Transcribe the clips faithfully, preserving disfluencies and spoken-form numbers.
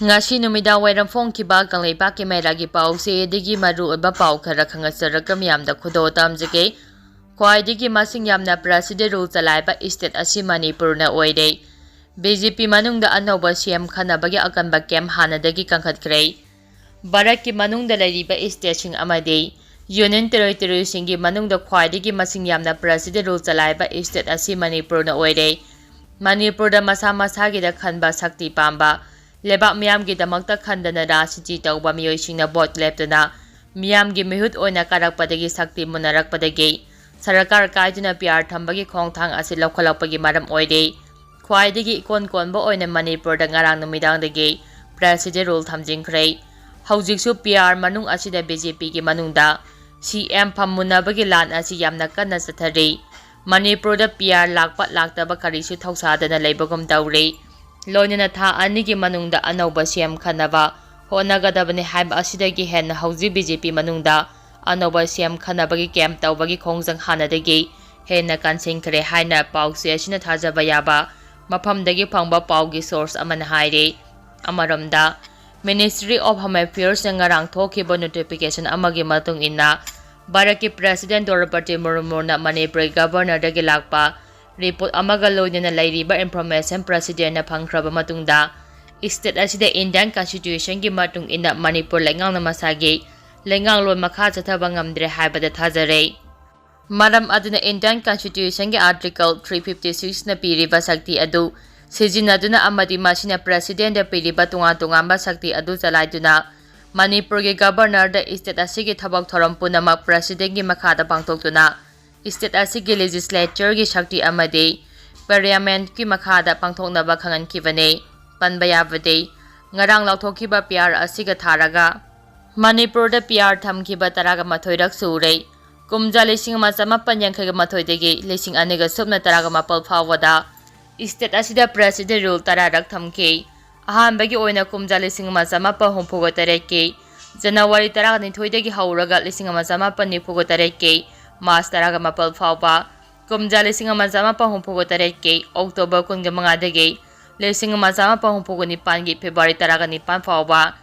ꯉꯁꯤ ꯅꯨꯃꯤꯗꯥꯡ ꯋꯥꯏꯔꯝ ꯐꯣꯡꯈꯤꯕ ꯀꯪꯂꯩꯄꯥꯛꯀꯤ ꯃꯩꯔꯥꯒꯤ ꯄꯥꯎꯆꯦꯗꯒꯤ ꯃꯔꯨꯑꯣꯏꯕ ꯄꯥꯎ ꯈꯔ ꯈꯪꯍꯟꯖꯔꯒ ꯃꯤꯌꯥꯝꯗ ꯈꯨꯗꯣꯜ ꯇꯝꯖꯒꯦ꯫ ꯈ꯭ꯋꯥꯏꯗꯒꯤ ꯃꯁꯤꯡ ꯌꯥꯝꯅ President Rule ꯆꯂꯥꯏꯕ state ꯑꯁꯤ ꯃꯅꯤꯄꯨꯔꯅ ꯑꯣꯏꯔꯦ꯫ B J P ꯃꯅꯨꯡꯗ ꯑꯅꯧꯕ C M ꯈꯟꯅꯕꯒꯤ ꯑꯀꯟꯕ camp ꯍꯥꯟꯅꯗꯒꯤ ꯀꯟꯈꯠꯈ꯭ꯔꯦ꯫ ꯚꯥꯔꯠꯀꯤ ꯃꯅꯨꯡꯗ ꯂꯩꯔꯤꯕ stateꯁꯤꯡ ꯑꯃꯗꯤ Union Territoryꯁꯤꯡꯒꯤ ꯃꯅꯨꯡꯗ ꯈ꯭ꯋꯥꯏꯗꯒꯤ ꯃꯁꯤꯡ ꯌꯥꯝꯅ President Rule ꯆꯂꯥꯏꯕ state ꯑꯁꯤ ꯃꯅꯤꯄꯨꯔꯅ ꯑꯣꯏꯔꯦ꯫ ꯃꯅꯤꯄꯨꯔꯗ ꯃꯁꯥ ꯃꯁꯥꯒꯤꯗ ꯈꯟꯕ ꯁꯛꯇꯤ ꯄꯥꯝꯕ ꯂꯩꯕꯥꯛ ꯃꯤꯌꯥꯝꯒꯤꯗꯃꯛꯇ ꯈꯟꯗꯅ ꯔꯥꯖꯅꯤꯇꯤ ꯇꯧꯕ ꯃꯤꯑꯣꯏꯁꯤꯡꯅ vote ꯂꯦꯞꯇꯨꯅ ꯃꯤꯌꯥꯝꯒꯤ ꯃꯤꯍꯨꯠ ꯑꯣꯏꯅ ꯀꯥꯔꯛꯄꯗꯒꯤ ꯁꯛꯇꯤ ꯃꯨꯟꯅꯔꯛꯄꯗꯒꯤ ꯁꯔꯀꯥꯔ ꯀꯥꯏꯗꯨꯅ P R ꯊꯝꯕꯒꯤ ꯈꯣꯡꯊꯥꯡ ꯑꯁꯤ ꯂꯧꯈꯠꯂꯛꯄꯒꯤ ꯃꯔꯝ ꯑꯣꯏꯔꯦ꯫ ꯈ꯭ꯋꯥꯏꯗꯒꯤ ꯏꯀꯣꯟ ꯀꯣꯟꯕ ꯑꯣꯏꯅ ꯃꯅꯤꯄꯨꯔꯗ ꯉꯔꯥꯡ ꯅꯨꯃꯤꯗꯥꯡꯗꯒꯤ President Rule ꯊꯝꯖꯤꯟꯈ꯭ꯔꯦ꯫ ꯍꯧꯖꯤꯛꯁꯨ P R ꯃꯅꯨꯡ ꯑꯁꯤꯗ B J Pꯒꯤ ꯃꯅꯨꯡꯗ C M ꯐꯝꯃꯨꯟꯅꯕꯒꯤ ꯂꯥꯟ ꯑꯁꯤ ꯌꯥꯝꯅ ꯀꯟꯅ ꯆꯠꯊꯔꯤ꯫ ꯃꯅꯤꯄꯨꯔꯗ P R ꯂꯥꯛꯄ ꯂꯥꯛꯇꯕ ꯀꯔꯤꯁꯨ ꯊꯧꯁꯥꯗꯅ ꯂꯩꯕꯒꯨꯝ ꯇꯧꯔꯦ꯫ ꯂꯣꯏꯅꯅ ꯊꯥ ꯑꯅꯤꯒꯤ ꯃꯅꯨꯡꯗ ꯑꯅꯧꯕ C M ꯈꯟꯅꯕ ꯍꯣꯠꯅꯒꯗꯕꯅꯤ ꯍꯥꯏꯕ ꯑꯁꯤꯗꯒꯤ ꯍꯦꯟꯅ ꯍꯧꯖꯤꯛ B J P ꯃꯅꯨꯡꯗ ꯑꯅꯧꯕ C M ꯈꯟꯅꯕꯒꯤ camp ꯇꯧꯕꯒꯤ ꯈꯣꯡꯖꯪ ꯍꯥꯟꯅꯗꯒꯤ ꯍꯦꯟꯅ ꯀꯟꯁꯤꯟꯈ꯭ꯔꯦ ꯍꯥꯏꯅ ꯄꯥꯎꯆꯦ ꯑꯁꯤꯅ ꯊꯥꯖꯕ ꯌꯥꯕ ꯃꯐꯝꯗꯒꯤ ꯐꯪꯕ ꯄꯥꯎꯒꯤ source ꯑꯃꯅ ꯍꯥꯏꯔꯤ꯫ ꯑꯃꯔꯣꯝꯗ, Ministry of Home Affairsꯅ ꯉꯔꯥꯡ ꯊꯣꯛꯈꯤꯕ notification ꯑꯃꯒꯤ ꯃꯇꯨꯡ ꯏꯟꯅ, ꯚꯥꯔꯠꯀꯤ President ꯗ꯭ꯔꯧꯄꯗꯤ ꯃꯨꯔꯃꯨꯅ ꯃꯅꯤꯄꯨꯔꯒꯤ Governorꯗꯒꯤ ꯂꯥꯛꯄ report ꯑꯃꯒ ꯂꯣꯏꯅꯅ ꯂꯩꯔꯤꯕ information Presidentꯅ ꯐꯪꯈ꯭ꯔꯕ ꯃꯇꯨꯡꯗ, state ꯑꯁꯤꯗ Indian Constitutionꯒꯤ ꯃꯇꯨꯡ ꯏꯟꯅ ꯃꯅꯤꯄꯨꯔ ꯂꯩꯉꯥꯛꯅ ꯃꯁꯥꯒꯤ ꯂꯩꯉꯥꯛꯂꯣꯟ ꯃꯈꯥ ꯆꯠꯊꯕ ꯉꯝꯗ꯭ꯔꯦ ꯍꯥꯏꯕꯗ ꯊꯥꯖꯔꯦ꯫ ꯃꯔꯝ ꯑꯗꯨꯅ Indian Constitutionꯒꯤ Article three fifty sixꯅ ꯄꯤꯔꯤꯕ ꯁꯛꯇꯤ ꯑꯗꯨ ꯁꯤꯖꯤꯟꯅꯗꯨꯅ ꯑꯃꯗꯤ ꯃꯁꯤꯅ Presidentꯗ ꯄꯤꯔꯤꯕ ꯇꯣꯉꯥꯟ ꯇꯣꯉꯥꯟꯕ ꯁꯛꯇꯤ ꯑꯗꯨ ꯆꯂꯥꯏꯗꯨꯅ ꯃꯅꯤꯄꯨꯔꯒꯤ Governorꯗ state ꯑꯁꯤꯒꯤ ꯊꯕꯛ ꯊꯧꯔꯝ ꯄꯨꯝꯅꯃꯛ Presidentꯒꯤ ꯃꯈꯥꯗ ꯄꯥꯡꯊꯣꯛꯇꯨꯅ state ꯑꯁꯤꯒꯤ Legislatureꯒꯤ ꯁꯛꯇꯤ ꯑꯃꯗꯤ Parliamentꯀꯤ ꯃꯈꯥꯗ ꯄꯥꯡꯊꯣꯛꯅꯕ ꯈꯪꯍꯟꯈꯤꯕꯅꯤ꯫ ꯄꯟꯕ ꯌꯥꯕꯗꯤ, ꯉꯔꯥꯡ ꯂꯥꯎꯊꯣꯛꯈꯤꯕ P R ꯑꯁꯤꯒ ꯊꯥꯔꯒ ꯃꯅꯤꯄꯨꯔꯗ P R ꯊꯝꯈꯤꯕ ꯇꯔꯥꯒ ꯃꯥꯊꯣꯏꯔꯛ ꯁꯨꯔꯦ꯫ ꯀꯨꯝꯖꯥ ꯂꯤꯁꯤꯡ ꯑꯃ ꯆꯃꯥꯄꯟ ꯌꯥꯡꯈꯩꯒ ꯃꯥꯊꯣꯏꯗꯒꯤ ꯂꯤꯁꯤꯡ ꯑꯅꯤꯒ ꯁꯨꯞꯅ ꯇꯔꯥꯒ ꯃꯥꯄꯜ ꯐꯥꯎꯕꯗ state ꯑꯁꯤꯗ President Rule ꯇꯔꯥꯔꯛ ꯊꯝꯈꯤ꯫ ꯑꯍꯥꯟꯕꯒꯤ ꯑꯣꯏꯅ ꯀꯨꯝꯖꯥ ꯂꯤꯁꯤꯡ ꯑꯃ ꯆꯃꯥꯄꯟ ꯍꯨꯝꯐꯨꯒ ꯇꯔꯦꯠꯀꯤ January ꯇꯔꯥꯅꯤꯊꯣꯏꯗꯒꯤ ꯍꯧꯔꯒ ꯂꯤꯁꯤꯡ ꯑꯃ ꯆꯃꯥꯄꯟ ꯅꯤꯐꯨꯒ ꯇꯔꯦꯠꯀꯤ March ꯇꯔꯥꯒ ꯃꯥꯄꯜ ꯐꯥꯎꯕ, ꯀꯨꯝꯖꯥ ꯂꯤꯁꯤꯡ ꯑꯃ ꯆꯃꯥꯄꯟ ꯍꯨꯝꯐꯨꯒ ꯇꯔꯦꯠꯀꯤ October ꯀꯨꯟꯒ ꯃꯉꯥꯗꯒꯤ ꯂꯤꯁꯤꯡ ꯑꯃ ꯆꯥꯃꯥꯄꯟ ꯍꯨꯝꯐꯨꯒ ꯅꯤꯄꯥꯟꯒꯤ ꯐꯦꯕ꯭ꯔꯨꯋꯥꯔꯤ ꯇꯔꯥꯒ ꯅꯤꯄꯥꯟ ꯐꯥꯎꯕ,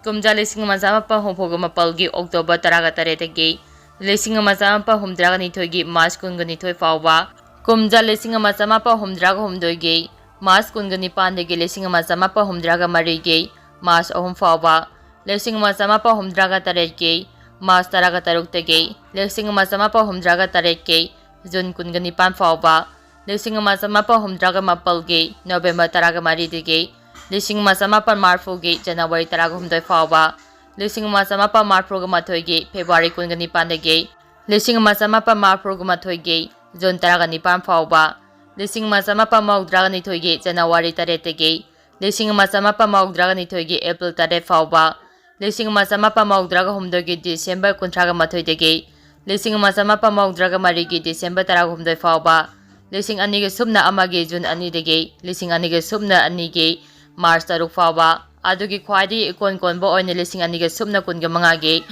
ꯀꯨꯝꯖꯥ ꯂꯤꯁꯤꯡ ꯑꯃ ꯆꯥꯃꯥꯄꯟ ꯍꯨꯝꯐꯨꯒ ꯃꯥꯄꯜꯒꯤ ꯑꯣꯛꯇꯣꯕꯔ ꯇꯔꯥꯒ ꯇꯔꯦꯠꯇꯒꯤ ꯂꯤꯁꯤꯡ ꯑꯃ ꯆꯥꯃꯥꯄꯟ ꯍꯨꯝꯐꯨꯇꯔꯥꯒ ꯅꯤꯊꯣꯏꯒꯤ ꯃꯥꯔꯆ ꯀꯨꯟꯒ ꯅꯤꯊꯣꯏ ꯐꯥꯎꯕ, ꯀꯨꯝꯖꯥ ꯂꯤꯁꯤꯡ ꯑꯃ ꯆꯥꯃꯥꯄꯟ ꯍꯨꯝꯐꯨꯇꯔꯥꯒ ꯍꯨꯝꯗꯣꯏꯒꯤ ꯃꯥꯔꯆ ꯀꯨꯟꯒ ꯅꯤꯄꯥꯟꯗꯒꯤ ꯂꯤꯁꯤꯡ ꯑꯃ ꯆꯥꯃꯥꯄꯟ ꯍꯨꯝꯐꯨꯇꯔꯥꯒ ꯃꯔꯤꯒꯤ ꯃꯥꯔꯆ ꯑꯍꯨꯝ ꯐꯥꯎꯕ, ꯂꯤꯁꯤꯡ ꯑꯃ ꯆꯥꯃꯥꯄꯟ ꯍꯨꯝꯐꯨꯇꯔꯥꯒ ꯇꯔꯦꯠꯀꯤ ꯃꯥꯔꯆ ꯇꯔꯥꯒ ꯇꯔꯨꯛꯇꯒꯤ ꯂꯤꯁꯤꯡ ꯑꯃ ꯆꯥꯃꯥꯄꯟ ꯍꯨꯝꯐꯨꯇꯔꯥꯒ ꯇꯔꯦꯠꯀꯤ ꯖꯨꯟ ꯀꯨꯟꯒ ꯅꯤꯄꯥꯟ ꯐꯥꯎꯕ, ꯂꯤꯁꯤꯡ ꯑꯃ ꯆꯥꯃꯥꯄꯟ ꯍꯨꯝꯐꯨꯇꯔꯥꯒ ꯃꯥꯄꯜꯒꯤ ꯅꯣꯕꯦꯝꯕꯔ ꯇꯔꯥꯒ ꯃꯔꯤꯗꯒꯤ ꯂꯤꯁꯤꯡ ꯑꯃ ꯆꯥꯃꯥꯄꯟ ꯃꯔꯤꯐꯨꯒꯤ ꯖꯅꯋꯥꯔꯤ ꯇꯔꯥꯒ ꯍꯨꯝꯗꯣꯏ ꯐꯥꯎꯕ, ꯂꯤꯁꯤꯡ ꯑꯃ ꯆꯥꯃꯥꯄꯟ ꯃꯔꯤꯐꯨꯒ ꯃꯥꯊꯣꯏꯒꯤ ꯐꯦꯕ꯭ꯔꯨꯋꯥꯔꯤ ꯀꯨꯟꯒ ꯅꯤꯄꯥꯟꯗꯒꯤ ꯂꯤꯁꯤꯡ ꯑꯃ ꯆꯥꯃꯥꯄꯟ ꯃꯔꯤꯐꯨꯒ ꯃꯥꯊꯣꯏꯒꯤ ꯖꯨꯟ ꯇꯔꯥꯒ ꯅꯤꯄꯥꯟ ꯐꯥꯎꯕ, ꯂꯤꯁꯤꯡ ꯑꯃ ꯆꯥꯃꯥꯄꯟ ꯃꯧꯗ꯭ꯔꯥꯒ ꯅꯤꯊꯣꯏꯒꯤ ꯖꯅꯋꯥꯔꯤ ꯇꯔꯦꯠꯇꯒꯤ ꯂꯤꯁꯤꯡ ꯑꯃ ꯆꯥꯃꯥꯄꯟ ꯃꯧꯗ꯭ꯔꯥꯒ ꯅꯤꯊꯣꯏꯒꯤ ꯑꯦꯄ꯭ꯔꯤꯜ ꯇꯔꯦꯠ ꯐꯥꯎꯕ, ꯂꯤꯁꯤꯡ ꯑꯃ ꯆꯥꯃꯥꯄꯟ ꯃꯧꯗ꯭ꯔꯥꯒ ꯍꯨꯝꯗꯣꯏꯒꯤ ꯗꯤꯁꯦꯝꯕꯔ ꯀꯨꯟꯊ꯭ꯔꯥꯒ ꯃꯥꯊꯣꯏꯗꯒꯤ ꯂꯤꯁꯤꯡ ꯑꯃ ꯆꯥꯃꯥꯄꯟ ꯃꯧꯗ꯭ꯔꯥꯒ ꯃꯔꯤꯒꯤ ꯗꯤꯁꯦꯝꯕꯔ ꯇꯔꯥꯍꯨꯝꯗꯣꯏ ꯐꯥꯎꯕ, ꯂꯤꯁꯤꯡ ꯑꯅꯤꯒ ꯁꯨꯞꯅ ꯑꯃꯒꯤ ꯖꯨꯟ ꯑꯅꯤꯗꯒꯤ ꯂꯤꯁꯤꯡ ꯑꯅꯤꯒ ꯁꯨꯞꯅ ꯑꯅꯤꯒꯤ ꯃꯥꯔꯆ ꯇꯔꯨꯛ ꯐꯥꯎꯕ, ꯑꯗꯨꯒꯤ ꯈ꯭ꯋꯥꯏꯗꯒꯤ ꯏꯀꯣꯟ ꯀꯣꯟꯕ ꯑꯣꯏꯅ ꯂꯤꯁꯤꯡ ꯑꯅꯤꯒ ꯁꯨꯞꯅ ꯀꯨꯟꯒ ꯃꯉꯥꯒꯤ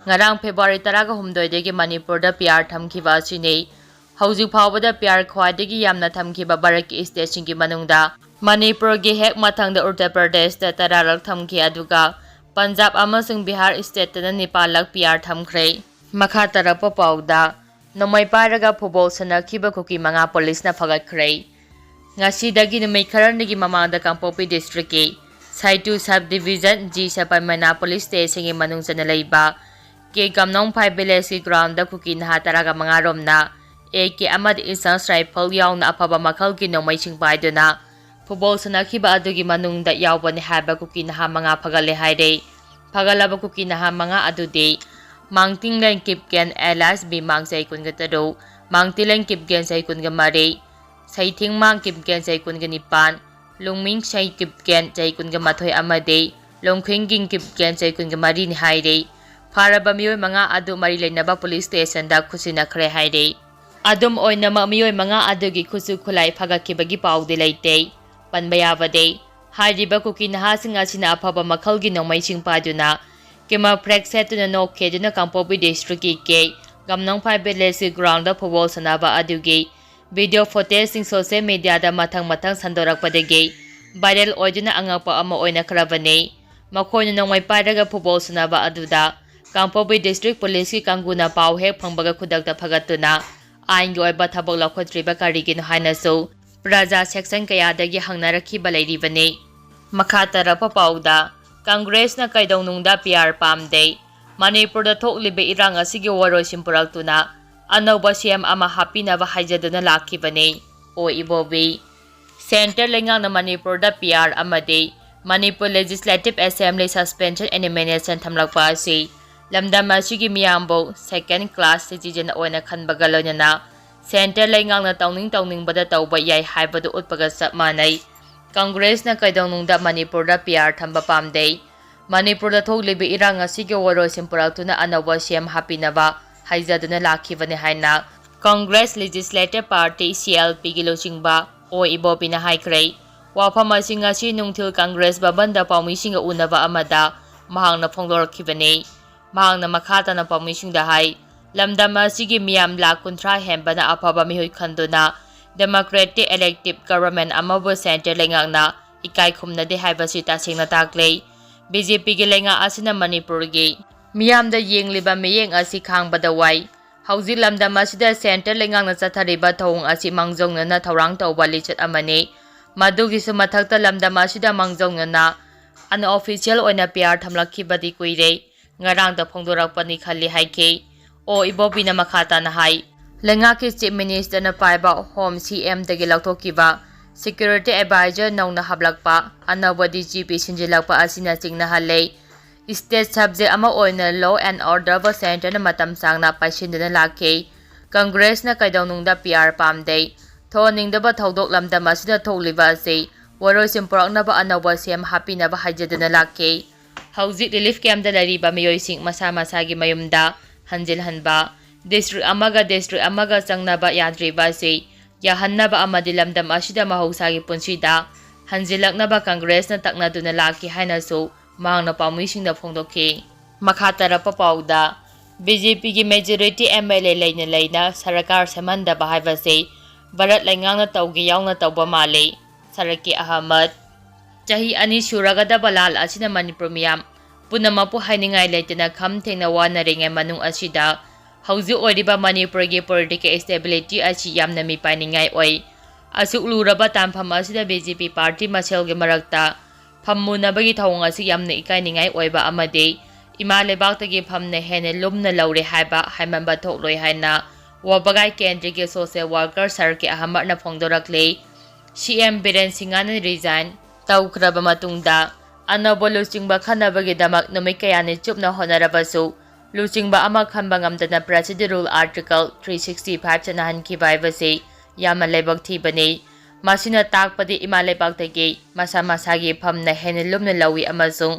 ꯉꯔꯥꯡ ꯐꯦꯕ꯭ꯔꯨꯋꯥꯔꯤ ꯇꯔꯥꯒ ꯍꯨꯝꯗꯣꯏꯗꯒꯤ ꯃꯅꯤꯄꯨꯔꯗ ꯄꯤ ꯑꯥꯔ ꯊꯝꯈꯤꯕ ꯑꯁꯤꯅꯤ꯫ ꯍꯧꯖꯤꯛ ꯐꯥꯎꯕꯗ ꯄꯤ ꯑꯥꯔ ꯈ꯭ꯋꯥꯏꯗꯒꯤ ꯌꯥꯝꯅ ꯊꯝꯈꯤꯕ ꯚꯥꯔꯠꯀꯤ ꯁ꯭ꯇꯦꯠꯁꯤꯡꯒꯤ ꯃꯅꯨꯡꯗ ꯃꯅꯤꯄꯨꯔꯒꯤ ꯍꯦꯛ ꯃꯊꯪꯗ ꯎꯠꯇꯔ ꯄ꯭ꯔꯗꯦꯁꯇ ꯇꯔꯥꯔꯛ ꯊꯝꯈꯤ, ꯑꯗꯨꯒ ꯄꯟꯖꯥꯕ ꯑꯃꯁꯨꯡ ꯕꯤꯍꯥꯔ ꯁ꯭ꯇꯦꯠꯇꯅ ꯅꯤꯄꯥꯜꯂꯛ ꯄꯤ ꯑꯥꯔ ꯊꯝꯈ꯭ꯔꯦ꯫ ꯃꯈꯥ ꯇꯥꯔꯛꯄ ꯄꯥꯎꯗ, ꯅꯣꯡꯃꯩ ꯄꯥꯏꯔꯒ ꯐꯨꯠꯕꯣꯜ ꯁꯥꯟꯅꯈꯤꯕ ꯀꯨꯀꯤ ꯃꯉꯥ ꯄꯨꯂꯤꯁꯅ ꯐꯥꯒꯠꯈ꯭ꯔꯦ꯫ ꯉꯁꯤꯗꯒꯤ ꯅꯨꯃꯤꯠ ꯈꯔꯅꯤꯒꯤ ꯃꯃꯥꯡꯗ ꯀꯥꯡꯄꯣꯛꯄꯤ ꯗꯤꯁꯇ꯭ꯔꯤꯛꯀꯤ ꯁꯥꯏꯇꯨ ꯁꯕ ꯗꯤꯕꯤꯖꯟ ꯖꯤ ꯁꯄꯥꯏꯃꯅꯥ ꯄꯨꯂꯤꯁ ꯁ꯭ꯇꯦꯁꯟꯒꯤ ꯃꯅꯨꯡ ꯆꯟꯅ ꯂꯩꯕ ꯀꯦ ꯀꯝꯅꯣꯡ ꯐꯥꯏ ꯚꯤꯂꯦꯖꯀꯤ ꯒ꯭ꯔꯥꯎꯟꯗ ꯀꯨꯀꯤ ꯅꯍꯥ ꯇꯔꯥꯒ ꯃꯉꯥ ꯔꯣꯝꯅ ꯑꯦ ꯀꯦ ꯑꯃꯗꯤ ꯏꯟꯁꯥꯟꯁ ꯔꯥꯏꯐꯜ ꯌꯥꯎꯅ ꯑꯐꯕ ꯃꯈꯜꯒꯤ ꯅꯣꯡꯃꯩꯁꯤꯡ ꯄꯥꯏꯗꯨꯅ ꯐꯨꯠꯕꯣꯜ ꯁꯥꯟꯅꯈꯤꯕ ꯑꯗꯨꯒꯤ ꯃꯅꯨꯡꯗ ꯌꯥꯎꯕꯅꯤ ꯍꯥꯏꯕ ꯀꯨꯀꯤ ꯅꯍꯥ ꯃꯉꯥ ꯐꯒꯠꯂꯦ ꯍꯥꯏꯔꯦ꯫ ꯐꯒꯠꯂꯕ ꯀꯨꯀꯤ ꯅꯍꯥ ꯃꯉꯥ ꯑꯗꯨꯗꯤ ꯃꯥꯡꯇꯤꯡꯂꯦꯟ ꯀꯤꯞꯀꯦꯟ ꯑꯦꯂꯥꯏꯁ ꯕꯤꯃꯥꯡ ꯆꯍꯤ ꯀꯨꯟꯒ ꯇꯔꯨꯛ, ꯃꯥꯡꯇꯤꯂꯦꯟ ꯀꯤꯞꯀꯦꯟ ꯆꯍꯤ ꯀꯨꯟꯒ ꯃꯔꯤ, ꯁꯩꯊꯤꯡꯃꯥꯡ ꯀꯤꯞꯀꯦꯟ ꯆꯍꯤ ꯀꯨꯟꯒ ꯅꯤꯄꯥꯟ, ꯂꯨꯡꯃꯤꯡ ꯁꯩ ꯀꯤꯞꯀꯦꯟ ꯆꯍꯤ ꯀꯨꯟꯒ ꯃꯥꯊꯣꯏ ꯑꯃꯗꯤ ꯂꯣꯡꯈꯤꯡꯒꯤꯡ ꯀꯤꯞꯀꯦꯟ ꯆꯍꯤ ꯀꯨꯟꯒ ꯃꯔꯤꯅꯤ ꯍꯥꯏꯔꯤ꯫ ꯐꯥꯔꯕ ꯃꯤꯑꯣꯏ ꯃꯉꯥ ꯑꯗꯨ ꯃꯔꯤ ꯂꯩꯅꯕ ꯄꯨꯂꯤꯁ ꯁ꯭ꯇꯦꯁꯟꯗ ꯈꯨꯠꯁꯤꯟꯅꯈ꯭ꯔꯦ ꯍꯥꯏꯔꯤ꯫ ꯑꯗꯨꯝ ꯑꯣꯏꯅꯃꯛ, ꯃꯤꯑꯣꯏ ꯃꯉꯥ ꯑꯗꯨꯒꯤ ꯈꯨꯠꯁꯨ ꯈꯨꯠꯂꯥꯏ ꯐꯒꯠꯈꯤꯕꯒꯤ ꯄꯥꯎꯗꯤ ꯂꯩꯇꯦ꯫ ꯄꯟꯕ ꯌꯥꯕꯗꯤ, ꯍꯥꯏꯔꯤꯕ ꯀꯨꯀꯤ ꯅꯍꯥꯁꯤꯡ ꯑꯁꯤꯅ ꯑꯐꯕ ꯃꯈꯜꯒꯤ ꯅꯣꯡꯃꯩꯁꯤꯡ ꯄꯥꯏꯗꯨꯅ ꯀꯦꯃꯣꯐ꯭ꯂꯦꯛꯁ ꯁꯦꯠꯇꯨꯅ ꯅꯣꯛ ꯈꯦꯗꯨꯅ ꯀꯥꯡꯄꯣꯛꯄꯤ ꯗꯤꯁꯇ꯭ꯔꯤꯛꯀꯤ ꯀꯦ ꯀꯝꯅꯣꯡꯐꯥꯏ ꯚꯤꯂꯦꯖꯀꯤ ꯒ꯭ꯔꯥꯎꯟꯗ ꯐꯨꯠꯕꯣꯜ ꯁꯥꯟꯅꯕ ꯑꯗꯨꯒꯤ ꯚꯤꯗꯤꯑꯣ ꯐꯨꯇꯦꯖꯁꯤꯡ ꯁꯣꯁꯤꯌꯦꯜ ꯃꯤꯗꯤꯌꯥꯗ ꯃꯊꯪ ꯃꯊꯪ ꯁꯟꯗꯣꯔꯛꯄꯗꯒꯤ viral ꯑꯣꯏꯗꯨꯅ ꯑꯉꯛꯄ ꯑꯃ ꯑꯣꯏꯅꯈ꯭ꯔꯕꯅꯤ꯫ ꯃꯈꯣꯏꯅ ꯅꯣꯡꯃꯩ ꯄꯥꯏꯔꯒ ꯐꯨꯠꯕꯣꯜ ꯁꯥꯟꯅꯕ ꯑꯗꯨꯗ ꯀꯥꯡꯄꯣꯛꯄꯤ District Police ꯀꯤ ꯀꯥꯡꯕꯨꯅ ꯄꯥꯎ ꯍꯦꯛ ꯐꯪꯕꯒ ꯈꯨꯗꯛꯇ ꯐꯒꯠꯇꯨꯅ ꯑꯥꯏꯟꯒꯤ ꯑꯣꯏꯕ ꯊꯕꯛ ꯂꯧꯈꯠꯇ꯭ꯔꯤꯕ ꯀꯔꯤꯒꯤꯅꯣ ꯍꯥꯏꯅꯁꯨ ꯄ꯭ꯔꯖꯥ section ꯀꯌꯥꯗꯒꯤ ꯍꯪꯅꯔꯛꯈꯤꯕ ꯂꯩꯔꯤꯕꯅꯤ꯫ ꯃꯈꯥ ꯇꯥꯔꯛꯄ ꯄꯥꯎꯗ, ꯀꯪꯒ꯭ꯔꯦꯁꯅ ꯀꯩꯗꯧꯅꯨꯡꯗ P R ꯄꯥꯝꯗꯦ꯫ ꯃꯅꯤꯄꯨꯔꯗ ꯊꯣꯛꯂꯤꯕ ꯏꯔꯥꯡ ꯑꯁꯤꯒꯤ ꯋꯥꯔꯣꯏꯁꯤꯟ ꯄꯨꯔꯛꯇꯨꯅ ꯑꯅꯧꯕ C M ꯑꯃ ꯍꯥꯞꯄꯤꯅꯕ ꯍꯥꯏꯖꯗꯨꯅ ꯂꯥꯛꯈꯤꯕꯅꯤ꯫ ꯑꯣ ꯏꯕꯣꯕꯤ꯫ Centre ꯂꯩꯉꯥꯛꯅ ꯃꯅꯤꯄꯨꯔꯗ P R ꯑꯃꯗꯤ Manipur Legislative Assembly suspension and elimination ꯊꯝꯂꯛꯄ ꯑꯁꯤ ꯂꯝꯗꯝ ꯑꯁꯤꯒꯤ ꯃꯤꯌꯥꯝꯕꯨ second class citizen ꯑꯣꯏꯅ ꯈꯟꯕꯒ ꯂꯣꯏꯅꯅ Centre ꯂꯩꯉꯥꯛꯅ ꯇꯧꯅꯤꯡ ꯇꯧꯅꯤꯡꯕꯗ ꯇꯧꯕ ꯌꯥꯏ ꯍꯥꯏꯕꯗꯨ ꯎꯠꯄꯒ ꯆꯞ ꯃꯥꯟꯅꯩ꯫ ꯀꯪꯒ꯭ꯔꯦꯁꯅ ꯀꯩꯗꯧꯅꯨꯡꯗ ꯃꯅꯤꯄꯨꯔꯗ P R ꯊꯝꯕ ꯄꯥꯝꯗꯦ꯫ ꯃꯅꯤꯄꯨꯔꯗ ꯊꯣꯛꯂꯤꯕ ꯏꯔꯥꯡ ꯑꯁꯤꯒꯤ ꯋꯥꯔꯣꯏꯁꯤꯟ ꯄꯨꯔꯛꯇꯨꯅ ꯑꯅꯧꯕ C M ꯍꯥꯞꯄꯤꯅꯕ ꯍꯥꯏꯖꯗꯨꯅ ꯂꯥꯛꯈꯤꯕꯅꯤ ꯍꯥꯏꯅ Congress Legislative Party, C L P ꯒꯤ ꯂꯨꯆꯤꯡꯕ ꯑꯣ ꯏꯕꯣꯕꯤꯅ ꯍꯥꯏꯈ꯭ꯔꯦ꯫ ꯋꯥꯐꯝ ꯑꯁꯤ ꯉꯁꯤ ꯅꯨꯡꯊꯤꯜ ꯀꯪꯒ꯭ꯔꯦꯁ ꯚꯕꯟꯗ ꯄꯥꯎꯃꯤꯁꯤꯡꯒ ꯎꯅꯕ ꯑꯃꯗ ꯃꯍꯥꯛꯅ ꯐꯣꯡꯗꯣꯔꯛꯈꯤꯕꯅꯤ꯫ ꯃꯍꯥꯛꯅ ꯃꯈꯥ ꯇꯥꯅ ꯄꯥꯎꯃꯤꯁꯤꯡꯗ ꯍꯥꯏ, ꯂꯝꯗꯝ ꯑꯁꯤꯒꯤ ꯃꯤꯌꯥꯝ ꯂꯥꯈ ꯀꯨꯟꯊ꯭ꯔꯥ ꯍꯦꯟꯕꯅ ꯑꯐꯕ ꯃꯤꯍꯨꯠ ꯈꯟꯗꯨꯅ democratic elective government ꯑꯃꯕꯨ centre ꯂꯩꯉꯥꯛꯅ ꯏꯀꯥꯏ ꯈꯨꯝꯅꯗꯦ ꯍꯥꯏꯕꯁꯤ ꯇꯁꯦꯡꯅ ꯇꯥꯛꯂꯦ꯫ B J P ꯒꯤ ꯂꯩꯉꯥꯛ ꯑꯁꯤꯅ ꯃꯅꯤꯄꯨꯔꯒꯤ ꯃꯤꯌꯥꯝꯗ ꯌꯦꯡꯂꯤꯕ ꯃꯤꯠꯌꯦꯡ ꯑꯁꯤ ꯈꯥꯡꯕꯗ ꯋꯥꯏ꯫ ꯍꯧꯖꯤꯛ ꯂꯝꯗꯝ ꯑꯁꯤꯗ centre ꯂꯩꯉꯥꯛꯅ ꯆꯠꯊꯔꯤꯕ ꯊꯧꯑꯣꯡ ꯑꯁꯤ ꯃꯥꯡꯖꯧꯅꯅ ꯊꯧꯔꯥꯡ ꯇꯧꯕ ꯂꯤꯆꯠ ꯑꯃꯅꯤ꯫ ꯃꯗꯨꯒꯤꯁꯨ ꯃꯊꯛꯇ ꯂꯝꯗꯝ ꯑꯁꯤꯗ ꯃꯥꯡꯖꯧꯅꯅ unofficial ꯑꯣꯏꯅ P R ꯊꯝꯂꯛꯈꯤꯕꯗꯤ ꯀꯨꯏꯔꯦ꯫ ꯉꯔꯥꯡꯗ ꯐꯣꯡꯗꯣꯔꯛꯄꯅꯤ ꯈꯜꯂꯤ ꯍꯥꯏꯈꯤ꯫ ꯑꯣ ꯏꯕꯣꯕꯤꯅ ꯃꯈꯥ ꯇꯥꯅ ꯍꯥꯏ, ꯂꯩꯉꯥꯛꯀꯤ Chief Minister ꯅ ꯄꯥꯏꯕ Home C M ꯗꯒꯤ ꯂꯧꯊꯣꯛꯈꯤꯕ, security advisor ꯅꯧꯅ ꯍꯥꯞꯂꯛꯄ, ꯑꯅꯧꯕ D G P ꯁꯤꯟꯖꯤꯜꯂꯛꯄ ꯑꯁꯤꯅ ꯆꯤꯡꯅꯍꯜꯂꯦ꯫ State subject ꯑꯃ ꯑꯣꯏꯅ law and order ꯕꯨ centre ꯅ ꯃꯇꯝ ꯁꯥꯡꯅ ꯄꯥꯏꯁꯤꯟꯗꯨꯅ ꯂꯥꯛꯈꯤ꯫ ꯀꯪꯒ꯭ꯔꯦꯁꯅ ꯀꯩꯗꯧꯅꯨꯡꯗ P R ꯄꯥꯝꯗꯦ꯫ ꯊꯣꯛꯍꯟꯅꯤꯡꯗꯕ ꯊꯧꯗꯣꯛ ꯂꯝꯗꯝ ꯑꯁꯤꯗ ꯊꯣꯛꯂꯤꯕ ꯑꯁꯤ ꯋꯥꯔꯣꯏꯁꯤꯟ ꯄꯨꯔꯛꯅꯕ ꯑꯅꯧꯕ C M ꯍꯥꯞꯄꯤꯅꯕ ꯍꯥꯏꯖꯗꯨꯅ ꯂꯥꯛꯈꯤ꯫ ꯍꯧꯖꯤꯛ relief camp ꯇ ꯂꯩꯔꯤꯕ ꯃꯤꯑꯣꯏꯁꯤꯡ ꯃꯁꯥ ꯃꯁꯥꯒꯤ ꯃꯌꯨꯝꯗ ꯍꯟꯖꯤꯜꯍꯟꯕ, district ꯑꯃꯒ district ꯑꯃꯒ ꯆꯪꯅꯕ ꯌꯥꯗ꯭ꯔꯤꯕ ꯑꯁꯤ ꯌꯥꯍꯟꯅꯕ ꯑꯃꯗꯤ ꯂꯝꯗꯝ ꯑꯁꯤꯗ ꯃꯍꯧꯁꯥꯒꯤ ꯄꯨꯟꯁꯤꯗ ꯍꯟꯖꯤꯜꯂꯛꯅꯕ ꯀꯪꯒ꯭ꯔꯦꯁꯅ ꯇꯛꯅꯗꯨꯅ ꯂꯥꯛꯈꯤ ꯍꯥꯏꯅꯁꯨ ꯃꯍꯥꯛꯅ ꯄꯥꯎꯃꯤꯁꯤꯡꯗ ꯐꯣꯡꯗꯣꯛꯈꯤ꯫ ꯃꯈꯥ ꯇꯥꯔꯛꯄ ꯄꯥꯎꯗ, B J P ꯒꯤ majority M L A ꯂꯩꯅ ꯂꯩꯅ ꯁꯔꯀꯥꯔ ꯁꯦꯝꯍꯟꯗꯕ ꯍꯥꯏꯕꯁꯤ ꯚꯥꯔꯠ ꯂꯩꯉꯥꯛꯅ ꯇꯧꯒꯦ ꯌꯥꯎꯅ ꯇꯧꯕ ꯃꯥꯜꯂꯤ꯫ ꯁꯔꯛꯀꯤ ꯑꯍꯃꯗ꯫ ꯆꯍꯤ ꯑꯅꯤ ꯁꯨꯔꯒꯗꯕ ꯂꯥꯜ ꯑꯁꯤꯅ ꯃꯅꯤꯄꯨꯔ ꯃꯤꯌꯥꯝ ꯄꯨꯝꯅꯃꯛꯄꯨ ꯍꯥꯏꯅꯤꯡꯉꯥꯏ ꯂꯩꯇꯅ ꯈꯝ ꯊꯦꯡꯅ ꯋꯥꯅꯔꯤꯉꯩ ꯃꯅꯨꯡ ꯑꯁꯤꯗ ꯍꯧꯖꯤꯛ ꯑꯣꯏꯔꯤꯕ ꯃꯅꯤꯄꯨꯔꯒꯤ political stability ꯑꯁꯤ ꯌꯥꯝꯅ ꯃꯤꯄꯥꯏꯅꯤꯡꯉꯥꯏ ꯑꯣꯏ꯫ ꯑꯁꯨꯛ ꯂꯨꯔꯕ ꯇꯥꯟꯐꯝ ꯑꯁꯤꯗ BJP party ꯃꯁꯦꯜꯒꯤ ꯃꯔꯛꯇ ꯐꯝꯃꯨꯅꯕꯒꯤ ꯊꯧꯑꯣꯡ ꯑꯁꯤ ꯌꯥꯝꯅ ꯏꯀꯥꯏꯅꯤꯡꯉꯥꯏ ꯑꯣꯏꯕ ꯑꯃꯗꯤ ꯏꯃꯥ ꯂꯩꯕꯥꯛꯇꯒꯤ ꯐꯝꯅ ꯍꯦꯟꯅ ꯂꯨꯝꯅ ꯂꯧꯔꯦ ꯍꯥꯏꯕ ꯍꯥꯏꯃꯟꯕ ꯊꯣꯛꯂꯣꯏ ꯍꯥꯏꯅ ꯋꯥꯕꯒꯥꯏ ꯀꯦꯟꯗ꯭ꯔꯒꯤ social worker ꯁꯔꯀꯤ ꯑꯍꯃꯠꯅ ꯐꯣꯡꯗꯣꯔꯛꯂꯤ꯫ CM ꯕꯤꯔꯦꯟ ꯁꯤꯡꯍꯅ resign ꯇꯧꯈ꯭ꯔꯕ ꯃꯇꯨꯡꯗ ꯑꯅꯧꯕ ꯂꯨꯆꯤꯡꯕ ꯈꯟꯅꯕꯒꯤꯗꯃꯛ ꯅꯨꯃꯤꯠ ꯀꯌꯥꯅꯤ ꯆꯨꯞꯅ ꯍꯣꯠꯅꯔꯕꯁꯨ ꯂꯨꯆꯤꯡꯕ ꯑꯃ ꯈꯟꯕ ꯉꯝꯗꯅ President Rule Article three sixty five ꯆꯠꯅꯍꯟꯈꯤꯕ ꯍꯥꯏꯕꯁꯤ ꯌꯥꯝꯅ ꯂꯥꯏꯕꯛ ꯊꯤꯕꯅꯤ꯫ ꯃꯁꯤꯅ ꯇꯥꯛꯄꯗꯤ ꯏꯃꯥ ꯂꯩꯕꯥꯛꯇꯒꯤ ꯃꯁꯥ ꯃꯁꯥꯒꯤ ꯐꯝꯅ ꯍꯦꯟꯅ ꯂꯨꯝꯅ ꯂꯧꯏ ꯑꯃꯁꯨꯡ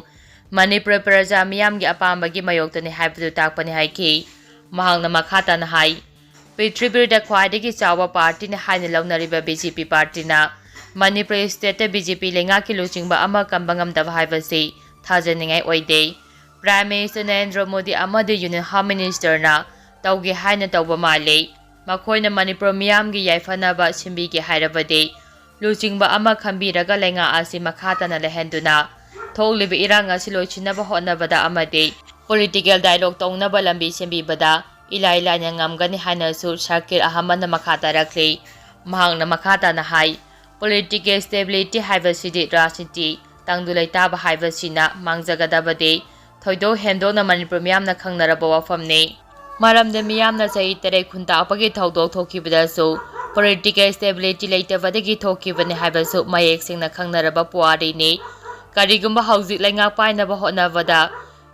ꯃꯅꯤꯄꯨꯔ ꯄ꯭ꯔꯖꯥ ꯃꯤꯌꯥꯝꯒꯤ ꯑꯄꯥꯝꯕꯒꯤ ꯃꯥꯌꯣꯛꯇꯅꯤ ꯍꯥꯏꯕꯗꯨ ꯇꯥꯛꯄꯅꯤ ꯍꯥꯏꯈꯤ꯫ ꯃꯍꯥꯛꯅ ꯃꯈꯥ ꯇꯥꯅ ꯍꯥꯏ, ꯄ꯭ꯔꯤꯊꯤꯕꯤꯗ ꯈ꯭ꯋꯥꯏꯗꯒꯤ ꯆꯥꯎꯕ partyꯅꯤ ꯍꯥꯏꯅ ꯂꯧꯅꯔꯤꯕ BJP partyꯅ ꯃꯅꯤꯄꯨꯔ stateꯇ BJP ꯂꯩꯉꯥꯛꯀꯤ ꯂꯨꯆꯤꯡꯕ ꯑꯃ ꯀꯟꯕ ꯉꯝꯗꯕ ꯍꯥꯏꯕꯁꯤ ꯊꯥꯖꯅꯤꯡꯉꯥꯏ ꯑꯣꯏꯗꯦ꯫ Prime Minister ꯅꯔꯦꯟꯗ꯭ꯔ ꯃꯣꯗꯤ ꯑꯃꯗꯤ Union Home Ministerꯅ ꯇꯧꯒꯦ ꯍꯥꯏꯅ ꯇꯧꯕ ꯃꯥꯜꯂꯤ꯫ ꯃꯈꯣꯏꯅ ꯃꯅꯤꯄꯨꯔ ꯃꯤꯌꯥꯝꯒꯤ ꯌꯥꯏꯐꯅꯕ ꯁꯤꯟꯕꯤꯒꯦ ꯍꯥꯏꯔꯕꯗꯤ ꯂꯨꯆꯤꯡꯕ ꯑꯃ ꯈꯟꯕꯤꯔꯒ ꯂꯩꯉꯥꯛ ꯑꯁꯤ ꯃꯈꯥ ꯇꯥꯅ ꯂꯩꯍꯟꯗꯨꯅ ꯊꯣꯛꯂꯤꯕ ꯏꯔꯥꯡ ꯑꯁꯤ ꯂꯣꯏꯁꯤꯟꯅꯕ ꯍꯣꯠꯅꯕꯗ ꯑꯃꯗꯤ political dialogue ꯇꯧꯅꯕ ꯂꯝꯕꯤ ꯁꯦꯝꯕꯤꯕꯗ ꯏꯂꯥꯏ ꯂꯥꯏꯅ ꯉꯝꯒꯅꯤ ꯍꯥꯏꯅꯁꯨ ꯁꯔꯀꯤꯔ ꯑꯍꯃꯗꯅ ꯃꯈꯥ ꯇꯥꯔꯛꯂꯤ꯫ ꯃꯍꯥꯛꯅ ꯃꯈꯥ ꯇꯥꯅ ꯍꯥꯏ, political stability ꯍꯥꯏꯕꯁꯤꯗꯤ ꯔꯥꯖꯅꯤꯇꯤ, ꯇꯪꯗꯨ ꯂꯩꯇꯥꯕ ꯍꯥꯏꯕꯁꯤꯅ ꯃꯥꯡꯖꯒꯗꯕꯗꯤ ꯊꯣꯏꯗꯣꯛ ꯍꯦꯟꯗꯣꯛꯅ ꯃꯅꯤꯄꯨꯔ ꯃꯤꯌꯥꯝꯅ ꯈꯪꯅꯔꯕ ꯋꯥꯐꯝꯅꯤ꯫ ꯃꯔꯝꯗꯤ ꯃꯤꯌꯥꯝꯅ ꯆꯍꯤ ꯇꯔꯦꯠ ꯈꯨꯟꯇꯥꯛꯄꯒꯤ ꯊꯧꯗꯣꯛ ꯊꯣꯛꯈꯤꯕꯗꯁꯨ political stability ꯂꯩꯇꯕꯗꯒꯤ ꯊꯣꯛꯈꯤꯕꯅꯤ ꯍꯥꯏꯕꯁꯨ ꯃꯌꯦꯛ ꯁꯦꯡꯅ ꯈꯪꯅꯔꯕ ꯄꯨꯋꯥꯔꯤꯅꯤ꯫ ꯀꯔꯤꯒꯨꯝꯕ ꯍꯧꯖꯤꯛ ꯂꯩꯉꯥꯛ ꯄꯥꯏꯅꯕ ꯍꯣꯠꯅꯕꯗ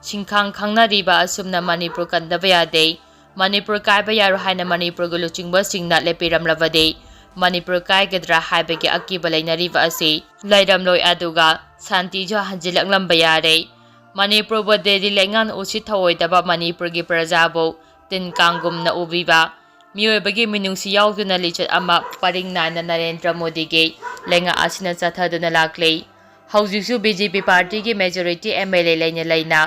ꯁꯤꯟꯈꯥꯡ ꯈꯪꯅꯔꯤꯕ ꯑꯁꯨꯝꯅ ꯃꯅꯤꯄꯨꯔ ꯀꯟꯗꯕ ꯌꯥꯗꯦ, ꯃꯅꯤꯄꯨꯔ ꯀꯥꯏꯕ ꯌꯥꯔꯣꯏ ꯍꯥꯏꯅ ꯃꯅꯤꯄꯨꯔꯒꯤ ꯂꯨꯆꯤꯡꯕꯁꯤꯡꯅ ꯂꯦꯞꯄꯤꯔꯝꯂꯕꯗꯤ ꯃꯅꯤꯄꯨꯔ ꯀꯥꯏꯒꯗ꯭ꯔꯥ ꯍꯥꯏꯕꯒꯤ ꯑꯀꯤꯕ ꯂꯩꯅꯔꯤꯕ ꯑꯁꯤ ꯂꯩꯔꯝꯂꯣꯏ, ꯑꯗꯨꯒ ꯁꯥꯟꯇꯤꯁꯨ ꯍꯟꯖꯤꯜꯂꯛꯂꯝꯕ ꯌꯥꯔꯦ꯫ ꯃꯅꯤꯄꯨꯔꯕꯨ ꯗꯦꯜꯂꯤ ꯂꯩꯉꯥꯛꯅ ꯎꯁꯤꯠ ꯊꯑꯣꯏꯗꯕ, ꯃꯅꯤꯄꯨꯔꯒꯤ ꯄ꯭ꯔꯖꯥꯕꯨ ꯇꯤꯟ ꯀꯥꯡꯒꯨꯝꯅ ꯎꯕꯤꯕ, ꯃꯤꯑꯣꯏꯕꯒꯤ ꯃꯤꯅꯨꯡꯁꯤ ꯌꯥꯎꯗꯨꯅ ꯂꯤꯆꯠ ꯑꯃ ꯄꯔꯤꯡ ꯅꯥꯏꯅ ꯅꯔꯦꯟꯗ꯭ꯔ ꯃꯣꯗꯤꯒꯤ ꯂꯩꯉꯥꯛ ꯑꯁꯤꯅ ꯆꯠꯊꯗꯨꯅ ꯂꯥꯛꯂꯤ꯫ ꯍꯧꯖꯤꯛꯁꯨ BJP partyꯒꯤ majority MLA ꯂꯩꯅ ꯂꯩꯅ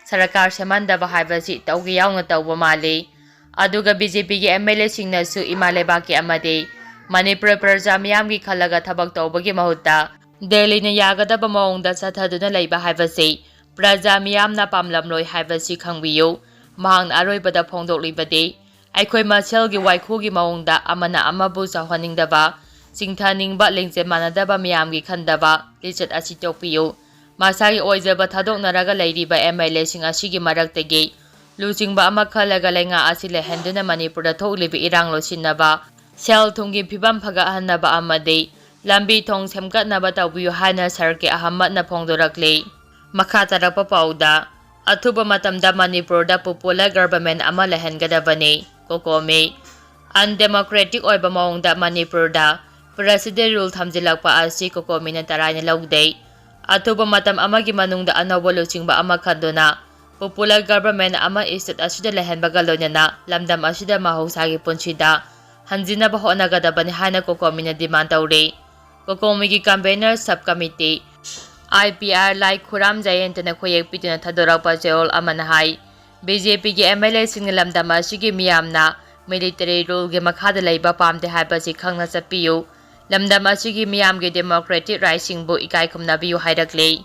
ꯁꯔꯀꯥꯔ ꯁꯦꯝꯍꯟꯗꯕ ꯍꯥꯏꯕꯁꯤ ꯇꯧꯒꯦ ꯌꯥꯎꯅ ꯇꯧꯕ ꯃꯥꯜꯂꯤ꯫ ꯑꯗꯨꯒ BJPꯒꯤ MLAꯁꯤꯡꯅꯁꯨ ꯏꯃꯥ ꯂꯩꯕꯥꯛꯀꯤ ꯑꯃꯗꯤ ꯃꯅꯤꯄꯨꯔ ꯄ꯭ꯔꯖꯥ ꯃꯤꯌꯥꯝꯒꯤ ꯈꯜꯂꯒ ꯊꯕꯛ ꯇꯧꯕꯒꯤ ꯃꯍꯨꯠꯇ ꯗꯦꯜꯂꯤꯅ ꯌꯥꯒꯗꯕ ꯃꯑꯣꯡꯗ ꯆꯠꯊꯗꯨꯅ ꯂꯩꯕ ꯍꯥꯏꯕꯁꯤ ꯄ꯭ꯔꯖꯥ ꯃꯤꯌꯥꯝꯅ ꯄꯥꯝꯂꯝꯂꯣꯏ ꯍꯥꯏꯕꯁꯤ ꯈꯪꯕꯤꯌꯨ꯫ ꯃꯍꯥꯛꯅ ꯑꯔꯣꯏꯕꯗ ꯐꯣꯡꯗꯣꯛꯂꯤꯕꯗꯤ, ꯑꯩꯈꯣꯏ ꯃꯁꯦꯜꯒꯤ ꯋꯥꯏꯈꯨꯒꯤ ꯃꯑꯣꯡꯗ ꯑꯃꯅ ꯑꯃꯕꯨ ꯆꯥꯎꯍꯟꯅꯤꯡꯗꯕ, ꯆꯤꯡꯊꯅꯤꯡꯕ, ꯂꯤꯡꯖꯦꯜ ꯃꯥꯟꯅꯗꯕ ꯃꯤꯌꯥꯝꯒꯤ ꯈꯟꯗꯕ ꯂꯤꯆꯠ ꯑꯁꯤ ꯇꯣꯛꯄꯤꯌꯨ꯫ ꯃꯁꯥꯒꯤ ꯑꯣꯏꯖꯕ ꯊꯥꯗꯣꯛꯅꯔꯒ ꯂꯩꯔꯤꯕ ꯑꯦꯝ ꯑꯦꯜ ꯑꯦꯁꯤꯡ ꯑꯁꯤꯒꯤ ꯃꯔꯛꯇꯒꯤ ꯂꯨꯆꯤꯡꯕ ꯑꯃ ꯈꯜꯂꯒ ꯂꯩꯉꯥꯛ ꯑꯁꯤ ꯂꯩꯍꯟꯗꯨꯅ ꯃꯅꯤꯄꯨꯔꯗ ꯊꯣꯛꯂꯤꯕ ꯏꯔꯥꯡ ꯂꯣꯏꯁꯤꯟꯅꯕ, ꯁꯦꯜ ꯊꯨꯝꯒꯤ ꯐꯤꯕꯝ ꯐꯒꯠꯍꯟꯅꯕ ꯑꯃꯗꯤ ꯂꯝꯕꯤ ꯊꯣꯡ ꯁꯦꯝꯒꯠꯅꯕ ꯇꯧꯕꯤꯌꯨ ꯍꯥꯏꯅ ꯁꯥꯔ ꯀꯦ ꯑꯍꯃꯗꯅ ꯐꯣꯡꯗꯣꯔꯛꯂꯤ꯫ ꯃꯈꯥ ꯇꯥꯔꯛꯄ ꯄꯥꯎꯗ, ꯑꯊꯨꯕ ꯃꯇꯝꯗ ꯃꯅꯤꯄꯨꯔꯗ popular government ꯑꯃ ꯂꯩꯍꯟꯒꯗꯕꯅꯤ, ꯀꯣꯀꯣꯃꯤ꯫ Undemocratic ꯑꯣꯏꯕ ꯃꯑꯣꯡꯗ ꯃꯅꯤꯄꯨꯔꯗ president rule ꯊꯝꯖꯤꯜꯂꯛꯄ ꯑꯁꯤ ꯀꯣꯀꯣꯃꯤꯅ ꯇꯔꯥꯏꯅ ꯂꯧꯗꯦ꯫ ꯑꯊꯨꯕ ꯃꯇꯝ ꯑꯃꯒꯤ ꯃꯅꯨꯡꯗ ꯑꯅꯧꯕ ꯂꯨꯆꯤꯡꯕ ꯑꯃ ꯈꯟꯗꯨꯅ popular government ꯑꯃ state ꯑꯁꯤꯗ ꯂꯩꯍꯟꯕꯒ ꯂꯣꯏꯅꯅ ꯂꯝꯗꯝ ꯑꯁꯤꯗ ꯃꯍꯧꯁꯥꯒꯤ ꯄꯨꯟꯁꯤꯗ ꯍꯟꯖꯤꯟꯅꯕ ꯍꯣꯠꯅꯒꯗꯕꯅꯤ ꯍꯥꯏꯅ ꯀꯣꯀꯣꯃꯤꯅ demand ꯇꯧꯔꯤ꯫ ꯀꯣꯀꯣꯃꯤꯒꯤ convener sub committee, I P R ꯂꯥꯏ ꯈꯨꯔꯥꯝ ꯖꯌꯦꯟꯇꯅ ꯈꯨꯌꯦꯛ ꯄꯤꯗꯨꯅ ꯊꯥꯗꯣꯔꯛꯄ ꯆꯦꯔꯣꯜ ꯑꯃꯅ ꯍꯥꯏ, ꯕꯤ ꯖꯦ ꯄꯤꯒꯤ ꯑꯦꯝ ꯑꯦꯜ ꯑꯦꯁꯤꯡꯅ ꯂꯝꯗꯝ ꯑꯁꯤꯒꯤ ꯃꯤꯌꯥꯝꯅ military ruleꯒꯤ ꯃꯈꯥꯗ ꯂꯩꯕ ꯄꯥꯝꯗꯦ ꯍꯥꯏꯕꯁꯤ ꯈꯪꯅ ꯆꯠꯄꯤꯌꯨ꯫ ꯂꯝꯗꯝ ꯑꯁꯤꯒꯤ ꯃꯤꯌꯥꯝꯒꯤ democratic rightꯁꯤꯡꯕꯨ ꯏꯀꯥꯏ ꯈꯨꯝꯅꯕꯤꯌꯨ ꯍꯥꯏꯔꯛꯂꯤ꯫